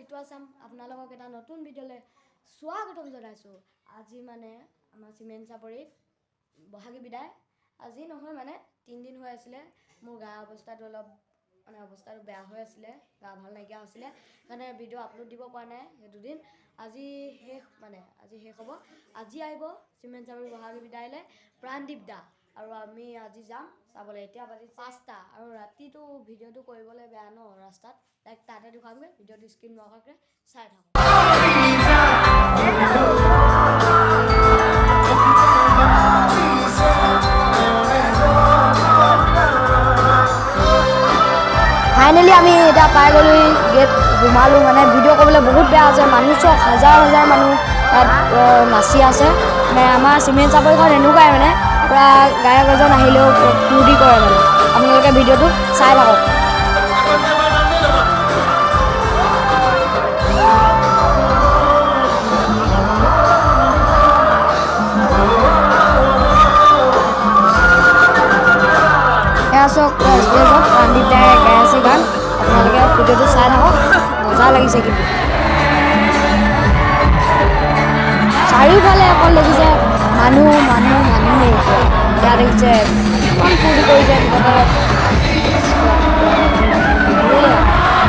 জিতু আছাম। আপোনালোকক এটা নতুন ভিডিঅ'লৈ স্বাগতম জনাইছোঁ। আজি মানে আমাৰ চিমেণ্ট চাপৰিত বহাগী বিদায়। আজি নহয় মানে 3 দিন হৈ আছিলে। মোৰ গা অৱস্থাটো অলপ মানে অৱস্থাটো বেয়া হৈ আছিলে, গা ভাল নাইকিয়া হৈছিলে, সেইকাৰণে ভিডিঅ' আপলোড দিব পৰা নাই সেই দুদিন। আজি শেষ, মানে আজি শেষ হ'ব। আজি আহিব চিমেণ্ট চাপৰি বহাগী বিদায়লৈ প্ৰাণদীপ দা আৰু আমি আজি যাম চাবলৈ। এতিয়া বাজিছে 5টা আৰু ৰাতিটো ভিডিঅ'টো কৰিবলৈ বেয়া ন ৰাস্তাত। তাইক তাতে দেখুৱামগৈ। ভিডিঅ'টো স্কিপ নকৰাকৈ চাই থাকক। ফাইনেলি আমি এতিয়া পাই গ'লো, গেট সোমালোঁ। মানে ভিডিঅ' কৰিবলৈ বহুত বেয়া আছে। মানুহ চব হাজাৰ হাজাৰ মানুহ তাত নাচি আছে। মানে আমাৰ চিমেণ্ট চাপৰিখন এনেকুৱাই, মানে পূৰা গায়ক এজন আহিলেও ফূৰ্তি কৰে। মানে আপোনালোকে ভিডিঅ'টো চাই থাকক। এয়া চাওক, ষ্টেজত প্ৰাণদীপ দাই গাই আছে গান। আপোনালোকে ভিডিঅ'টো চাই থাকক, মজা লাগিছে কিন্তু। চাৰিওফালে অকল দেখিছে মানুহ, মানুহ, মানুহেই। এয়া দেখিছে, ইমান ফূৰ্তি কৰিছে মুঠতে।